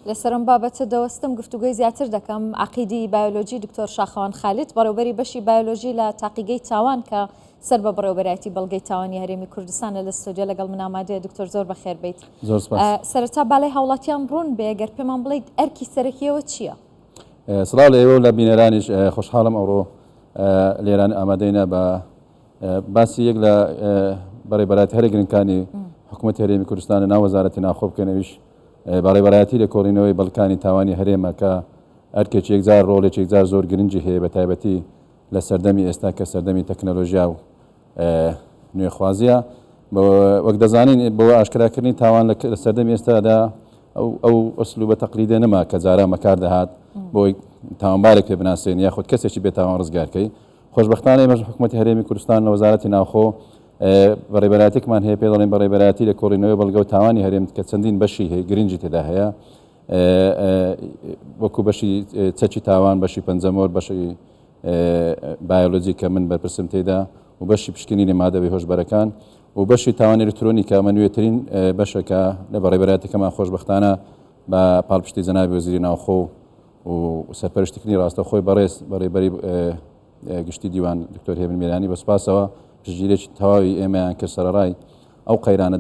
لەسەر ئەم بابەتە دەوەستم گفتوگۆی زیاتر دەکەم عەقیدی بایۆلۆجی دکتۆر شاخەوان خالید بەڕێوبەری بەشی بایۆلۆجی لە تاقیگەی تاوان کە سەر بە بەڕێوبەرایەتی بەڵگەی تاوانی هەرێمی کوردستانە لە ستۆدیۆ لەگەڵ من ئامادەیە دکتۆر زۆر بەخێر بیت زۆر سپاس. سەرەتا بالای هاوڵاتیان ڕوون بێ گەر پێمان بڵیت ئەرکی سەرەکیەوە چییە؟ سڵاو لە ئێوە و لە بینەرانیش خۆشحاڵم ئەوڕۆ لێران ئامادەینە بە باسی یەک لە بەڕێبەرایەتی هەرە گرنگکانی حکوومەتی هەرێمی کوردستان لە ناو وەزارەتی ناوخۆ بکەن ئەویش بەڕێبەرایەتی لێکۆڵینەوەی بەڵکانی تاوانی هەرێمە کە ئەرکێکی یەکجار ڕۆڵێکی یەکجار زۆر گرنگی هەیە بە تایبەتی لە سەردەمی ئێستا کە سەردەمی تەکنەلۆژیا و نوێخوازیە وەک دەزانین بۆ ئاشکراکردنی تاوان لە سەردەمی ئێستادا ئەو ئەو ئەسلوبە تەقلیدە نەما کە جاران بەکار دەهات بۆی تاوانبارێک پێ بناسێن یاخود کەسێکی بێتاوان ڕزگارکەی خۆشبەختانە ئێمەش حکوومەتی هەرێمی کوردستان لە وەزارەتی ناوخۆ بەڕێبەراتێکمان هەیە پێ دەڵێن بەڕێبەراتی لە کۆڵینەوەی بەڵگە و تاوانی هەرێم کە چەندین بەشی هەیە گرنگی تێدا هەیە وەکو بەشی چەکی تاوان بەشی پەنجەمۆر بەشی بایۆلۆجی کە من بەرپرسم تێدا و بەشی پشکنینی مادە بێهۆشبەرەکان و بەشی تاوان ئەلکترۆنی کە ئەمە نوێترین بەشەکە لە بەڕێبەراتەکەمان خۆشببختانە بە پاڵپشتی جەنابی وەزیری ناوخۆ و سەرپەرشتیکردنی ڕاستەوخۆی بەڕێز بەڕێبەری گشتی دیوان دکتۆر هێمن میرانی بە سوپاسەوە پشتگیرێکی تەواوی ئێمەیان کرد سەرەڕای ئەو قەیرانە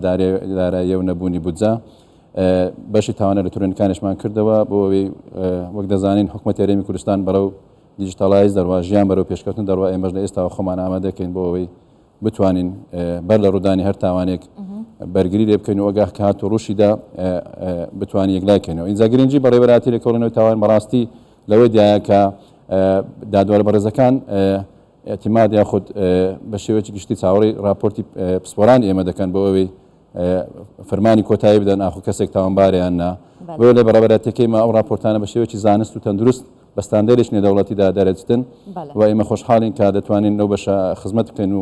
داراییە و نەبوونی بودجە بەشی تاوانە ئەلکترۆنیکانیشمان کردەوە بۆ ئەوەی وەک دەزانین حکوومەت هەرێمی کوردستان بەرەو digitalize دەڕوا ژیان بەرەو پێشکەوتن دەڕوا ئێمەش لە ئێستاوە خۆمان ئامادەکەین بۆ ئەوەی بتوانین بەر لە ڕوودانی هەر تاوانێک بەرگری لێ بکەین و ئەگەر کە هات و ڕووشیدا بتوانین یەکلای کەینەوە. ئینجا گرنگی بەڕێوەبەرایەتی لێکۆڵینەوەی تاوان بەڕاستی لەوەی دایە کە دادوەرە بەڕێزەکان ئیعتیماد یاخود بە شێوەیەکی گشتی چاوەڕێی ڕاپۆرتی پسپۆرانی ئێمە دەکەن بۆ ئەوەی فەرمانی کۆتایی بدەن ئاخۆ کەسێک تاوانبارە یان نا. بۆیە لە بەڕێوەبەرایەتیەکەی ئێمە ئەو ڕاپۆرتانە بە شێوەیەکی زانست و تەندروست بە ستاندەرێکی نێودەوڵەتیدا دەرەچتن و ئێمە خۆشحاڵین کە دەتوانین لەو بەشە خزمەت بکەین و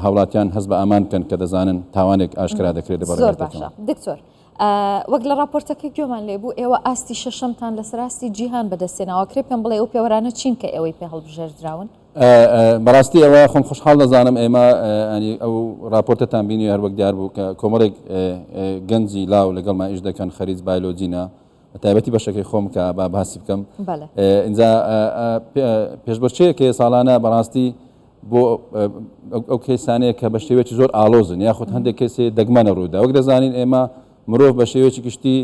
هاوڵاتیان هەست بە ئامان بکەن کە دەزانن تاوانێک ئاشکرا دەکرێت لە زۆر باشە دکتۆر وەک لە راپۆرتەکە گوێمان لێ بوو ئێوە ئاستی شەشەمتان لەسەر ئاستی جیهان بەدەستێناوە کرێ پێم بڵێ ئەو پێوەرانە چین کە ئێوەی پێ هەڵبژێردراون؟ بەڕاستی ئەوە خۆم خۆشحاڵ دەزانم ئێمە ئەو راپۆرتەتان بینی هەر وەک دیار بوو کە کۆمەڵێک گەنجی لاو لەگەڵما ئیش دەکەن خەریک بایلۆجینە بە تایبەتی بەشەکەی خۆم کە با باسی بکەم ئینجا پێشبڕکێیەک هەیە ساڵانە بەڕاستی بۆ ئەو کەیسانەیە کە بە شێوەیەکی زۆر ئاڵۆزن یاخود هەندێک کەسێ دەگمەنە ڕوودا وەک دەزانین ئێمە مرۆڤ بە شێوەیەکی گشتی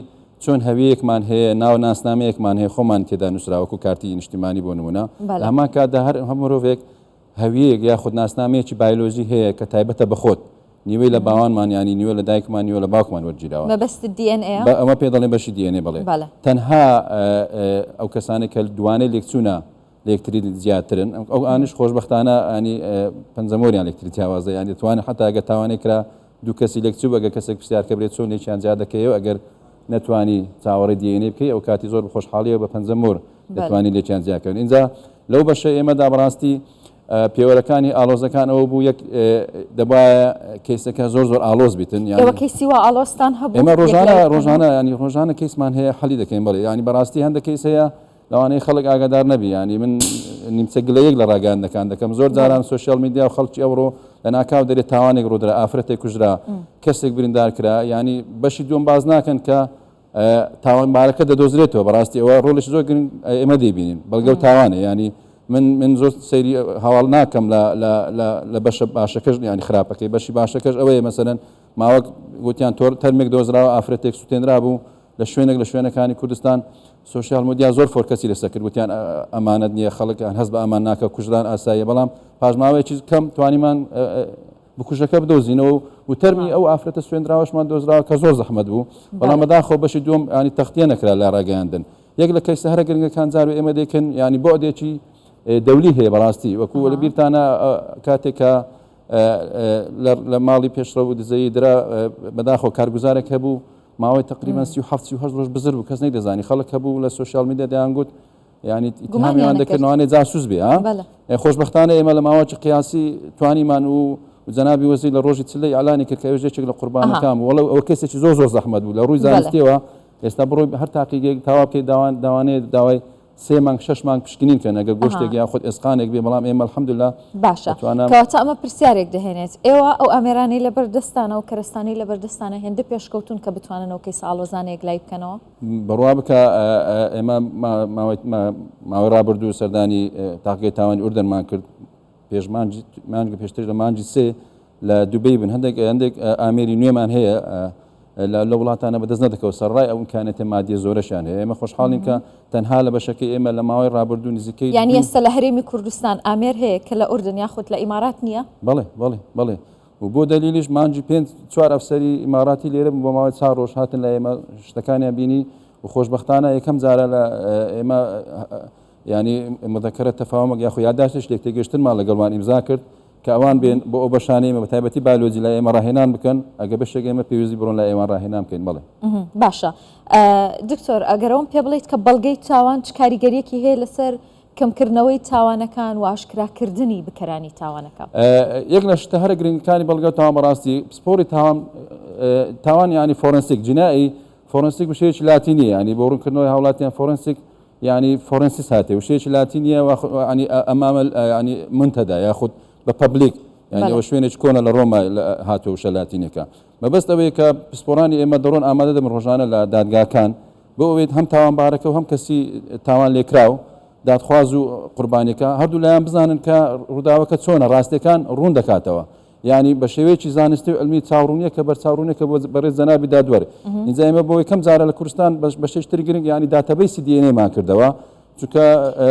چۆن هەویەکمان هەیە ناو ناسنامەیەکمان هەیە خۆمان تێدا نووسراوەکو کارتی نیشتیمانی بۆ نمونە لە هەمان کاتدا هەر هەم مرۆڤێک هەویەیەک یاخود ناسنامەیەکی بایلۆجی هەیە کە تایبەتە بە خۆت، نیوەی لە باوانمان یانی نیوە لە دایکمان نیوە لە باوکمان وەرگیراوە. مەبەستت DNA ە؟ بە ئەمە پێ دەڵێن بەشی DNA بەڵێ. بەڵێ. تەنها ئەو کەسانەی کە دوانەی لێکچوونە لە یەکتری زیاترن ئەو ئانیش خۆشبەختانە ینی پەنجەمۆریان لێکتری جیاوازە یانی دەتوانن حەتا ئەگەر تاوانێک کرا دوو کەسی لێکچوو ئەگەر کەسێک پرسیار کە برێت چۆن لێکیان جیا دەکەیەوە ئەگەر نەتوانی چاوەڕێی DNA بکەی ئەو کاتی زۆر بە خۆشحاڵیەوە بە پەنجەمۆر دەتوانی لێکیان جیا کەن ئینجا لەو بەشە ئێمەدا بەڕاستی پێوەرەکانی ئاڵۆزەکان ئەوە بوو یەک دەبایە کەیسەکە زۆر زۆر ئاڵۆز بیتن یان کەیسی وا ئاڵۆزتان هەبوو ئێمە ڕۆژانە ڕۆژانە ینی ڕۆژانە کەیسمان هەیە حەلی دەکەین بەڵێ ینی بەڕاستی هەندێک کەیس هەیە لەوانەیە خەڵک ئاگادار نەبی ینی من نیمچە گلەیەک لە ڕاگەیاندنەکان دەکەم زۆر جاران social media و خەڵکی ئەوڕۆ لە ناکاو دەرێ تاوانێک ڕوودرا ئافرەتێک کوژرا کەسێک بریندار کرا ینی بەشی دووەم باز ناکەن کە تاوانبارەکە دەدۆزرێتەوە بەڕاستی ئەوە ڕۆڵێکی زۆر گرنگ ئێمە دەیبینین بەڵگە و تاوانە ینی من من زۆر سەیری هەواڵ ناکەم لە لە لە لە بەشە باشەکەش ینی خراپەکەی بەشی باشەکەش ئەوەیە مەسەرەن ماوەک گوتیان تۆر تەرمێک دۆزراوە ئافرەتێک سوتێنرا بوو لە شوێنێک لە شوێنەکانی کوردستان social media زۆر focus ی لەسەر کرد وتیان ئەمانەت نییە خەڵک هەست بە ئەمان ناکە کوژران ئاساییە بەڵام پاشماوەیەکی کەم توانیمان بکوژەکە بدۆزینەوە و تەرمی ئەو ئافرەتە سوێندراوەشمان دۆزراوە کە زۆر زەحمەت بوو بەڵام بەداخەوە بەشی دووەم ینی تەختیە نەکرا لە ڕاگەیاندن یەک لە کەیسە هەرە گرنگەکان جار و ئێمە دەکەن ینی بۆدێکی دەولی هەیە بەڕاستی وەکو لە بیرتانە کاتێک کە لە ماڵی پێشڕەو و دزەیی درا بەداخەوە کارگوزارێک هەبوو ماوەی تقریبا 37 38 ڕۆژ بزر بوو کەس نەیدەزانی خەڵک هەبوو لە social media دەیانگوت یانی ئیتهامیان دەکرد لەوانەیە جاسوس بێ ها خۆشبەختانە ئێمە لە ماوەی قیاسی توانیمان و جەنابی وەزیر لە ڕۆژی چلەی ئیعلانی کرد کە ئەویش یەکێک لە قوربانەکان بوو وەڵا ئەوە کەسێکی زۆر زۆر زەحمەت بوو لە ڕووی زانستیەوە ئێستا بڕۆی هەر تاقیگەیەک تاوا بکەیت داوان داوانەیە داوای سێ مانگ شەش مانگ پشکنین کەن ئەگەر گۆشتێک یاخود ئێسقانێک بێ، بەڵام ئێمە الحمدللە باشە بەتوانام. کەواتە ئەمە پرسیارێک دەهێنێت، ئێوە ئەو ئامێرانەی لەبەر دەستتانە و کەرەستانەی لەبەر دەستتانە هێندە پێشکەوتوون کە بتوانن ئەو کەیسە ئاڵۆزانە یەکلایی بکەنەوە؟ بڕوا بکە ئێمە ماوەی ڕابردوو سەردانی تاقیگەی تاوانی ئوردەنمان کرد، پێش مانگی پێشتر لە مانگی سێ لە دوبەی بن هەندێک هەندێک ئامێری نوێمان هەیە لە وڵاتانە بەدەست نەدەکەوت سەرڕای ئەو ئیمکانێتە مادیە زۆرەشیان هەیە ئێمە خۆشحاڵین کە تەنها لە بەشەکەی ئێمە لە ماوەی ڕابردوو نزیکەی یانی ئێستا لە هەرێمی کوردستان ئامێر هەیە کە لە ئوردن یاخود لە ئیمارات نییە؟ بەڵێ بەڵێ بەڵێ و بۆ دەلیلیش مانگی پێنج چوار ئەفسەری ئیماراتی لێرە بوون بۆ ماوەی چوار ڕۆژ هاتن لە ئێمە شتەکانیان بینی و خۆشبەختانە یەکەم جارە لە ئێمە یانی مذکرە تفاهمێک یاخۆ یاداشتێکی لێکتێگەیشتنمان لەگەڵمان ئیمزا کرد کە ئەوان بێن بۆ ئەو بەشانەی ئێمە بەتایبەتی بایۆلۆجی لای ئێمە ڕاهێنان بکەن، ئەگەر بەشێک ئێمە پێویست بی بڕۆن لای ئێوان ڕاهێنان بکەین، بەڵێ. باشە دکتۆر ئەگەر ئەوەم پێ بڵێیت کە بەڵگەی تاوان چ کاریگەریەکی هەیە لەسەر کەمکردنەوەی تاوانەکان و ئاشکراکردنی بکەرانی تاوانەکە؟ یەک لە شتە هەرە گرنگەکانی بەڵگە و تاوان بەڕاستی پسپۆڕی تاوان تاوان یانی forensic جنائی forensic وشەیەکی لاتینیە یانی بۆ ڕوونکردنەوەی هاوڵاتیان forensic یانی forensis هاتێ وشەیەکی لاتینیە یانی ئەمامە یانی منتەدا یاخود بە public یانی ئەوە شوێنێکی کۆنە لە ڕۆما هاتووە وشە لاتینەکە مەبەست ئەوەیە کە پسپۆرانی ئێمە دەڕۆن ئامادە دەبن ڕۆژانە لە دادگاکان بۆ ئەوەی هەم تاوانبارەکە و هەم کەسی تاوان لێکراو دادخواز و قوربانیەکە هەردوو لایان بزانن کە ڕووداوەکە چۆنە ڕاستیەکان ڕوون دەکاتەوە یانی بە شێوەیەکی زانستی و علمی چاوڕوونیەکە بەرچاوڕوونیەکە بۆ بەڕێز جەنابی دادوەر ئینجا ئێمە بۆ یەکەم جارە لە کوردستان بەشێکی تری گرنگ یانی database ی DNA مان کردەوە چونکە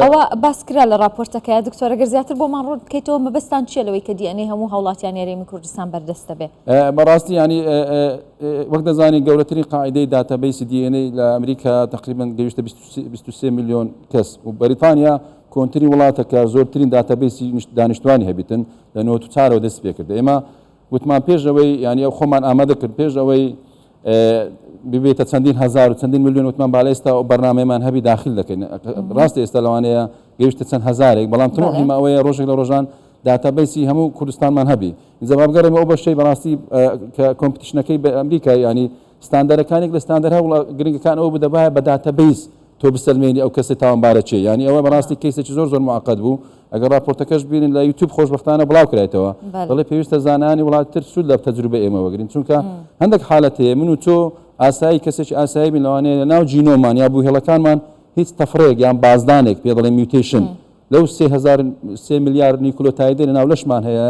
ئەوە باس کرا لە ڕاپۆرتەکەیا دکتۆر ئەگەر زیاتر بۆمان ڕوون بکەیتەوە مەبەستان چییە لەوەی کە DNA هەموو هاوڵاتیانی هەرێمی کوردستان بەردەستە بێ؟ بەڕاستی یانی وەک دەزانی گەورەترین قاعیدەی database ی DNA لە ئەمریکا تقریبا گەیشتە 23 میلیۆن کەس و بەریتانیا کۆنترین وڵاتە کە زۆرترین database ی دانیشتوانی هەبیتن لە 94ەوە دەست پێکرد ئێمە وتمان پێش ئەوەی یانی ئەو خۆمان ئامادە کرد پێش ئەوەی ببێتە چەندین هزار و چەندین میلیۆن وتمان بالا ئێستا ئەو بەرنامەیەمان هەبی داخل دەکەین ڕاستە ئێستا لەوانەیە گەیشتە چەند هزارێک بەڵام تموحیمە ئەوەیە ڕۆژێک لە ڕۆژان database ی هەموو کوردستانمان هەبی ئینجا با بگەڕێمە ئەو بەشەی بەڕاستی کە competition ەکەی بە ئەمریکا ینی ستاندەرەکانێک لە ستاندەر هەوڵە گرنگەکان ئەوە بوو دەبایە بە database تۆ بسەلمێنی ئەو کەسەی تاوانبارە کێیە یانی ئەوە بەڕاستی کەیسێکی زۆر زۆر معقد بوو ئەگەر راپۆرتەکەش بینن لە یوتیوب خۆشبەختانە بڵاو کرایتەوە دەڵێ پێویستە زانایانی وڵات تر سوود لە تەجروبە ئێمە وەگرین چونکە هەندێک حالەت هەیە من و تۆ ئاسایی کەسێکی ئاسایی بین لەوانەیە لە ناو جینۆمان یا بوهێڵەکانمان هیچ تەفرەیەک یان بازدانێک پێ دەڵێن mutation لەو 3 ملیار nucleotide ە لە ناو لەشمان هەیە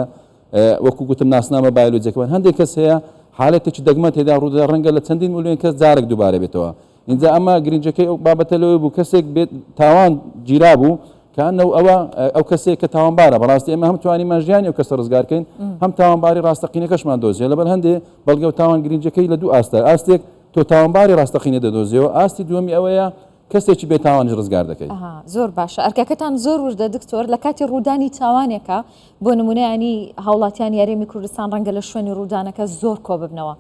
وەکو گوتم ناسنامە بایۆلۆجیەکەمان هەندێک کەس هەیە حالەتێکی دەگمەن تێدا ڕوودەدا ڕەنگە لە چەندین ملیۆن کەس جارێک دووبارە بێتەوە ئینجا ئەمە گرنجەکەی ئەو بابەتە لەوەی بوو کەسێک بێت تاوان گیرا بوو کە ئەوە ئەو کەسێک کە تاوانبارە بەڕاستی ئێمە هەم توانیمان ژیانی ئەو کەسە ڕزگارکەین هەم تاوانباری ڕاستەقینەکەشمان دۆزیە لەبەر هەندێ بەڵگە و تاوان گرنجەکەی لە دوو ئاستە ئاستێک تۆ تاوانباری ڕاستەقینە دەدۆزیەوە ئاستی دووەمی ئەوەیە کەسێکی بێ تاوانیش ڕزگار دەکەی. ئەها زۆر باشە ئەرکەکەتان زۆر وردە دکتۆر لە کاتی ڕوودانی تاوانێکا بۆ نمونە ینی هاوڵاتیانی هەرێمی کوردستان ڕەنگە لە شوێنی ڕوودانەکە زۆر کۆببنەوە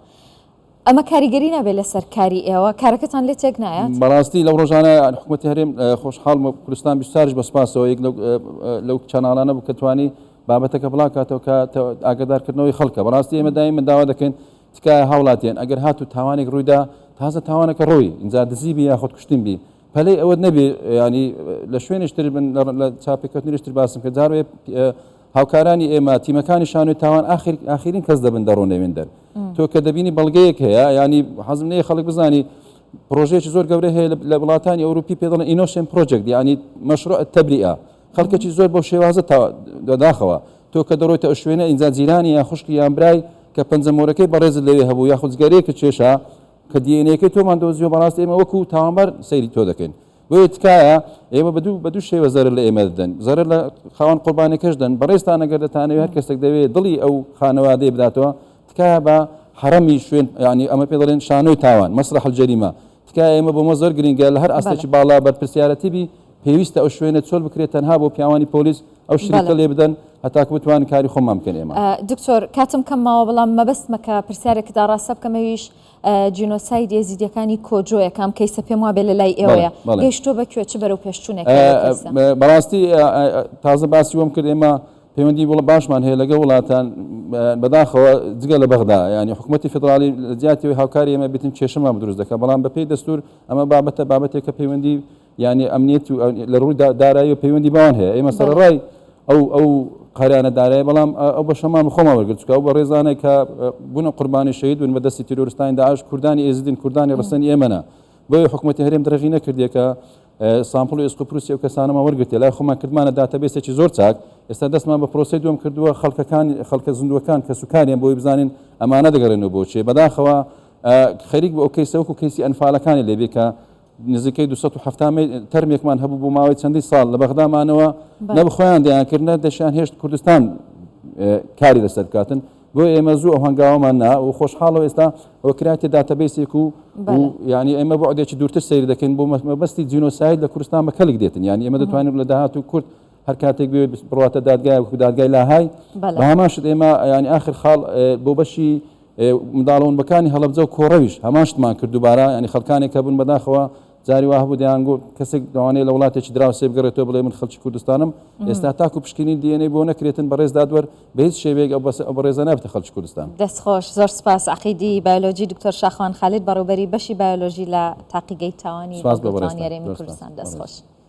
ئەمە کاریگەری نابێت لەسەر کاری ئێوە کارەکەتان لێ تێک نایات؟ بەڕاستی لەو ڕۆژانە حکوومەتی هەرێم خۆشحاڵ کوردستان 24 بە سپاسەوە یەک لەو channel انە بوو کە توانی بابەتەکە بڵاو کاتەوە کە ئاگادارکردنەوەی خەڵکە بەڕاستی ئێمە دایم من داوا دەکەین تکایە هاوڵاتیان ئەگەر هاتوو تاوانێک ڕوویدا تازە تاوانەکە ڕووی ئینجا دزی بی یاخود کوشتن بی پەلەی ئەوەت نەبێ ینی لە شوێنیش تر بن لە چاپێکەوتنیش تر باسم کە جارێ هاوکارانی ئێمە تیمەکانی شانۆی تاوان ئاخر ئاخرین کەس دەبن دەڕۆن لەوێن دەر تۆ کە دەبینی بەڵگەیەک هەیە ینی حەزم نەیە خەڵک بزانی پرۆژەیەکی زۆر گەورە هەیە لە وڵاتانی ئەوروپی پێ دەڵێن innocence project ینی مشروع تبرئة خەڵکێکی زۆر بەو شێوازە تا دەداخەوە تۆ کە دەڕۆیتە ئەو شوێنە ئینجا جیرانی یان خوشکی یان برای کە پەنجەمۆرەکەی بەڕێزت لەوێ هەبوو یاخود جگەرەیەکت کێشا کە DNA ەکەی تۆمان دۆزیەوە بەڕاستی ئێمە وەکو تاوانبار سەیری تۆ دەکەین بۆیە تکایە ئێوە بە دوو بە دوو شێوە زەرەر لە ئێمە دەدەن زەرەر لە خاوەن قوربانەکەش دەن بەڕێزتان ئەگەر دەتانەوێت هەر کەسێک دەوێت دڵی ئەو خانەوادەی بداتەوە تکایە بە حەرەمی شوێن یعنی ئەمە پێ دەڵێن شانۆی تاوان مسرح الجريمة تکایە ئێمە بۆمە زۆر گرنگە لە هەر ئاستێکی باڵا بەرپرسیارەتی بی پێویستە ئەو شوێنە چۆل بکرێت تەنها بۆ پیاوانی پۆلیس ئەو شریتە لێ بدەن هەتاکو بتوانین کاری خۆمان بکەین ئێمە. دکتۆر کاتم کەم ماوە بەڵام مەبەستمە کە پرسیارێکت ئاڕاستە بکەم ئەویش جینۆساید ئێزیدیەکانی کۆجۆیە کە ئەم کەیسە پێم وابێ لە لای ئێوەیە گەیشتووە بە کوێ چ بەرەو پێشچوونێک هەیە لەو کەیسە؟ بەڕاستی تازە باسی وەم کرد ئێمە پەیوەندی وڵ باشمان هەیە لەگەڵ وڵاتان بەداخەوە جگە لە بەغدا ینی حکوومەتی فدرالی لە جیاتی هاوکاری ئێمە بتن کێشەمان دروست دەکات بەڵام بەپێی دەستور ئەمە بابەتە بابەتێکە پەیوەندی یانی ئەمنیەت و لە ڕووی دارایی و پەیوەندی بەوان هەیە ئێمە سەرەڕای ئەو ئەو قەیرانە دارایی بەڵام ئەو بەشەمان خۆمان وەرگرت چونکە ئەو بەڕێزانەی کە بوونە قوربانی شەهید بوون بە دەستی تیرۆرستانی داعش کوردانی ئێزدین کوردانی ڕەسەنی ئێمەنە بۆیە حکوومەتی هەرێم درێغی نەکردیە کە sample و ئێسک و پروسی ئەو کەسانەمان وەرگرتیە لای خۆمان کردمانە database ێکی زۆر چاک ئێستا دەستمان بە پرۆسەی دووەم کردووە خەڵکەکان خەڵکە زیندووەکان کەسوکاریان بۆی بزانین ئەمانە دەگەڕێنەوە بۆ چێ بەداخەوە خەریک بۆ ئەو کەیسە وەکو کەیسی ئەنفالەکانی لێبێ کە نزیکەی 270 تەرمێکمان هەبوو بۆ ماوەی چەندی ساڵ لە بەغدا مانەوە نە خۆیان دەیان کرد نە دەشیان هێشت کوردستان کاری لەسەر بکاتن بۆ ئێمە زوو ئەو هەنگاوەمان نا و خۆشحاڵەوە ئێستا ئەوە کرایتە database ێک و یعنی ئێمە بەعدێکی دوورتر سەیر دەکەین بۆ مەبەستی جینۆساید لە کوردستان بە کەلک دێتن یعنی ئێمە دەتوانین لە داهات و کورد هەر کاتێک بێ بڕاتە دادگای وەکو دادگای لاهای بە هەمان شت ئێمە یعنی آخر خاڵ بۆ بەشی منداڵە ونبەکانی هەڵەبجە و کۆڕەویش هەمان شتمان کرد دووبارە یعنی خەڵکانێک هەبوون بەداخەوە جاری وا هەبوو دەیانگوت کەسێک لەوانەیە لە وڵاتێکی دراوسێ بگەڕێتەوە بڵێ من خەڵکی کوردستانم ئێستا تاکو پشکنین DNA بۆ نەکرێتن بەڕێز دادوەر بە هیچ شێوەیەک ئەو بەس ئەو بەڕێزە نابێتە خەڵکی کوردستان. دەست خۆش زۆر سپاس عەقیدی بایۆلۆجی دکتۆر شاخەوان خالید بەڕێوبەری بەشی بایۆلۆژی لە تاقیگەی تاوانی سپاس بۆ بەڵگەی تاوانی بەڕێزتان هەرێمی زۆر سپاس کوردستان دەست بەڕێز. خۆش.